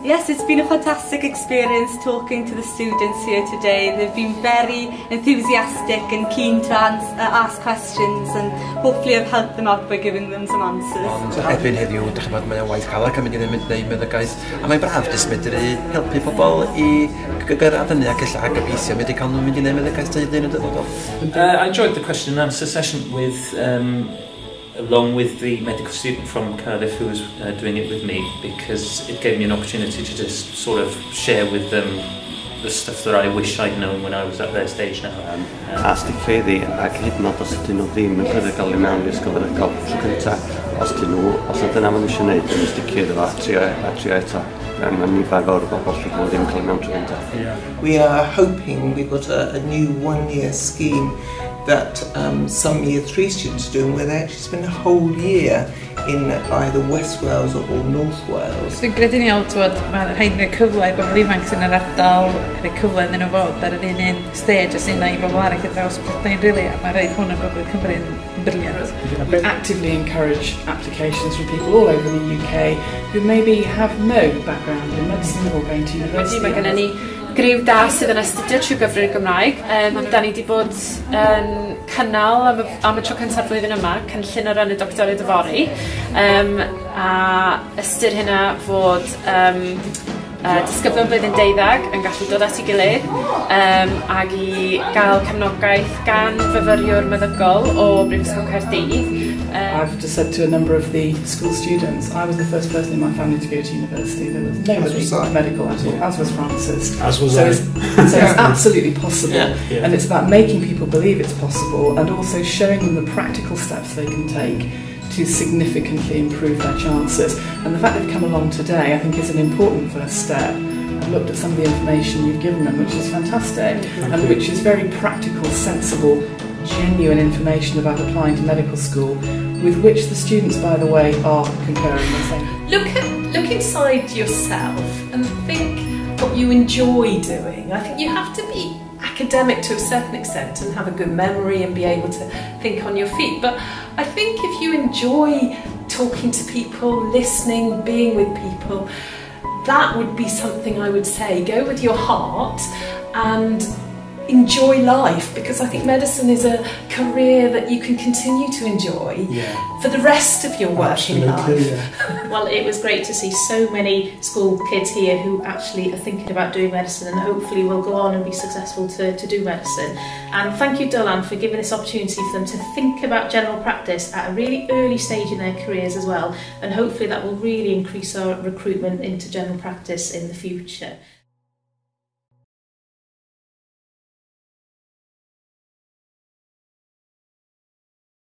Yes, it's been a fantastic experience talking to the students here today. They've been very enthusiastic and keen to ask questions, and hopefully I've helped them out by giving them some answers. Ond erbyn heddiw, dych chi'n gwbod, mae o'n waith caled yn mynd i ddim mynd gwneud meddygaeth, a mae'n braf jyst medru helpu pobl i gyrraedd hynny ac ella gobeithio medru cael nhw'n mynd i wneud meddygaeth teulu yn y dyfodol. I enjoyed the question and answer session with along with the medical student from Cardiff who was doing it with me, because it gave me an opportunity to just sort of share with them the stuff that I wish I'd known when I was at their stage now. A sticio iddi, ac hyd yn oed os ydyn nhw ddim yn llwyddo gael i mewn i ysgol feddygol tro cynta, os ydyn nhw, os na dyna maen nhw eisiau gwneud, yn sticio iddo fo a trio eto. Mae nifer fawr o bobl lle nhw ddim yn cael i mewn tro cynta. We are hoping we've got a new one-year scheme that some year 3 students are doing, where they actually spend a whole year in either West Wales or North Wales. Dwi'n credu ni twod, mae rhaid i cyfle i bobl ifanc sy'n yr ardal, rhoi cyfle iddyn nhw fod ar yr un stage as un i bobl arall ar draws Prydain, really, a mae rhaid hwn yn Gogledd Cymru'n brilliant. We actively encourage applications from people all over the UK who maybe have no background in medicine or going to university. Mae gennym ni griw da sydd yn astudio trwy gyfrwng y Gymraeg. Da ni wedi bod yn cynnal am y tro cyntaf flwyddyn yma, cynllun o ran y Doctoriaid Yfory. A ystyr hynna fod disgyblion blwyddyn 12 yn gallu dod at ei gilydd ag i gael cefnogaeth gan fyfyriwr meddygol o Brifysgol Caerdydd. I've just said to a number of the school students, I was the first person in my family to go to university. There was nobody medical at all, as was Francis. As was I. So it's absolutely possible. Yeah. And it's about making people believe it's possible and also showing them the practical steps they can take to significantly improve their chances. And the fact they've come along today, I think, is an important first step. I've looked at some of the information you've given them, which is fantastic, and which is very practical, sensible, genuine information about applying to medical school, with which the students, by the way, are concurring and saying, Look inside yourself and think what you enjoy doing. I think you have to be academic to a certain extent and have a good memory and be able to think on your feet. But I think if you enjoy talking to people, listening, being with people, that would be something I would say. Go with your heart and enjoy life, because I think medicine is a career that you can continue to enjoy for the rest of your working life. Yeah. Well, it was great to see so many school kids here who actually are thinking about doing medicine and hopefully will go on and be successful to do medicine. And thank you, Dylan, for giving this opportunity for them to think about general practice at a really early stage in their careers as well, and hopefully that will really increase our recruitment into general practice in the future.